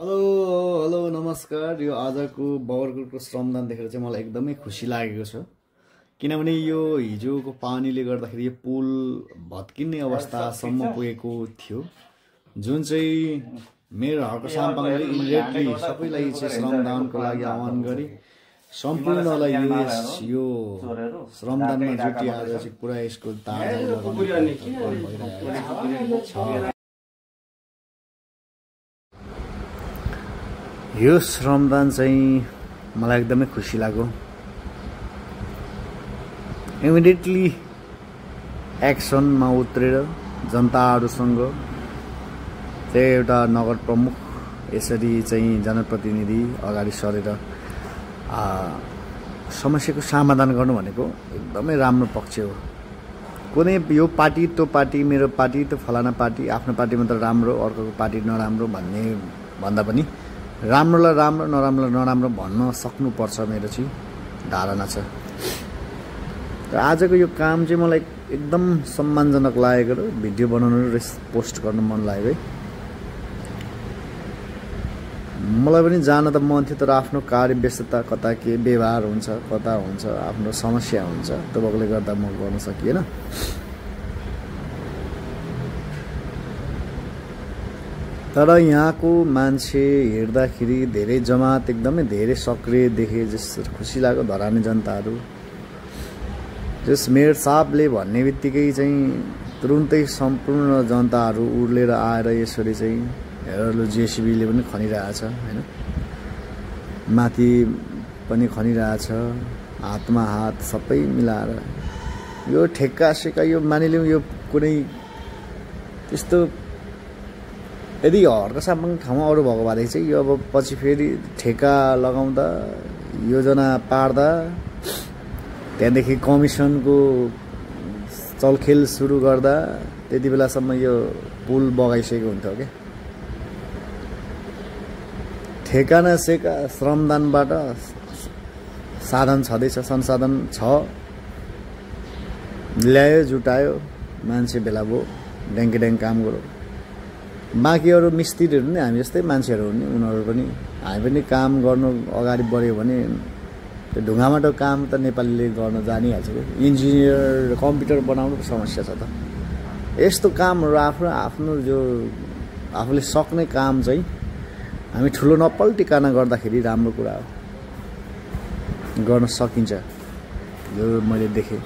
Hello hello नमस्कार। यो आजको बाग्राकोटको श्रमदान देखेर चाहिँ मलाई एकदमै खुसी लागेको छ, किनभने यो हिजोको पानीले गर्दाखेरि यो पुल भत्किने अवस्थासम्म पुगेको थियो, जुन चाहिँ मेरो हक साम्पाङले इमिडिएटली सबैलाई चाहिँ श्रमदानको लागि आह्वान गरी सम्पूर्णलाई यो श्रमदानमा जुटी आज चाहिँ पुरा यसको तार लगाउनु छ। यो श्रमदान चाहिँ मलाई एकदमै खुसी लाग्यो। इमिडिएटली एक्सनमा उत्रेर जनताहरूसँग चाहिँ एउटा नगर प्रमुख यसरी चाहिँ जनप्रतिनिधि अगाडि सरेर समस्याको समाधान गर्नु भनेको एकदमै राम्रो पक्ष हो। कुनै यो पार्टी त्यो पार्टी, मेरो पार्टी त्यो फलाना पार्टी, आफ्नो पार्टी मात्र राम्रो अर्कोको पार्टी नराम्रो भन्ने भन्दा पनि राम्रोलाई राम्रो नराम्रोलाई नराम्रो भन्न सक्नुपर्छ, मेरो चाहिँ धारणा छ। र आजको यो काम चाहिँ मलाई एकदम सम्मानजनक लागेको र भिडियो बनाउनु र पोस्ट गर्नु मन लाग्यो है। मलाई पनि जान त मन थियो, तर आफ्नो कार्य व्यस्तता कता के व्यवहार हुन्छ, कता हुन्छ, आफ्नो समस्या हुन्छ, त्यो भएकोले गर्दा म गर्न सकिएन। तर यहाँको मान्छे हेर्दाखेरि धेरै जमात एकदमै धेरै सक्रिय देखे, जस खुसी लाग्यो। धरानी जनताहरू जस मेयर साहबले भन्ने बित्तिकै चाहिँ तुरुन्तै सम्पूर्ण जनताहरू उर्लेर आएर यसरी चाहिँ हेर्नु जेसीबीले पनि खनिरहेछ हैन, माथि पनि खनिरहेछ, हातमा हात सबै मिलाएर यो ठेक्का सेक्का यो मानिलिउँ यो कुनै त्यस्तो यदि हर्क साम्पाङ ठाउँमा अरू भएको भएदेखि चाहिँ यो अब पछि फेरि ठेका लगाउँदा योजना पार्दा त्यहाँदेखि कमिसनको चलखेल सुरु गर्दा त्यति बेलासम्म यो पुल बगाइसकेको हुन्थ्यो क्या। ठेका न सेका श्रमदानबाट साधन छँदैछ, संसाधन छ, ल्यायो जुटायो, मान्छे भेला भयो, ड्याङ्की काम गरौँ। बाँकी अरू मिस्त्रीहरू नि हामी जस्तै मान्छेहरू हुने, उनीहरू पनि हामी पनि काम गर्नु अगाडि बढ्यो भने त्यो ढुङ्गाबाट काम त नेपालीले गर्न जानिहाल्छ कि। इन्जिनियर कम्प्युटर बनाउनुको समस्या छ त। यस्तो कामहरू आफ्नो आफ्नो जो आफूले सक्ने काम चाहिँ हामी ठुलो नपल्टिकन गर्दाखेरि राम्रो कुरा हो, गर्न सकिन्छ। यो मैले देखेँ।